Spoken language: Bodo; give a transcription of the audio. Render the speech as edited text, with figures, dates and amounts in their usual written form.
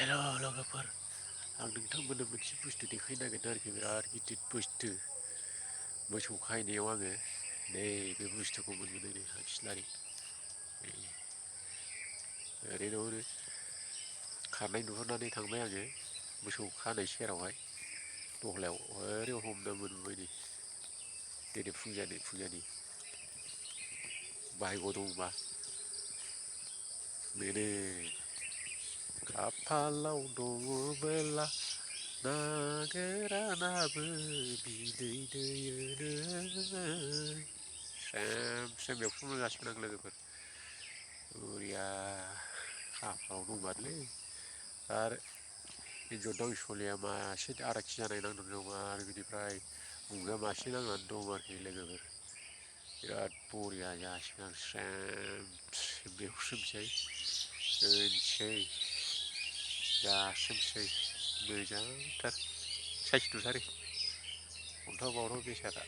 हेल' लोगोफोर आं नोंथांमोननो मोनसे बुस्थु देखायनो नागिरदों आरोखि बिराद गिदिर बुस्थु मोसौ खाहैनायाव आङो नै बे बुस्थुखौ मोनबोदों नै सिलारि ओरैनो खारनाय नुहुरनानै थांबाय आङो मोसौ खानाय सेरावहाय दहलायाव ओरै हमना मोनबोबाय नै दिनै फुंजानि भाग्य दंबा बेनो खाफालाव दङबोला नागिरानाबो बिदै दैयोनो स्रेम बेयावसो जासिगोन आं लोगोफोर बरिया खाफालाव दंमारलै आरो एन्जर दावसलिया मासे आराखि जानाय नांदों दं आरो बिनिफ्राय बुंगा मासे नांनानै दं आरोखि लोगोफोर बिराद बरिया जासिगोन आं स्रेम बेवस्रोमसै होनसै जासोमसै मोजांथार साइस नुथारो अन्थाव बावथाव बेसादा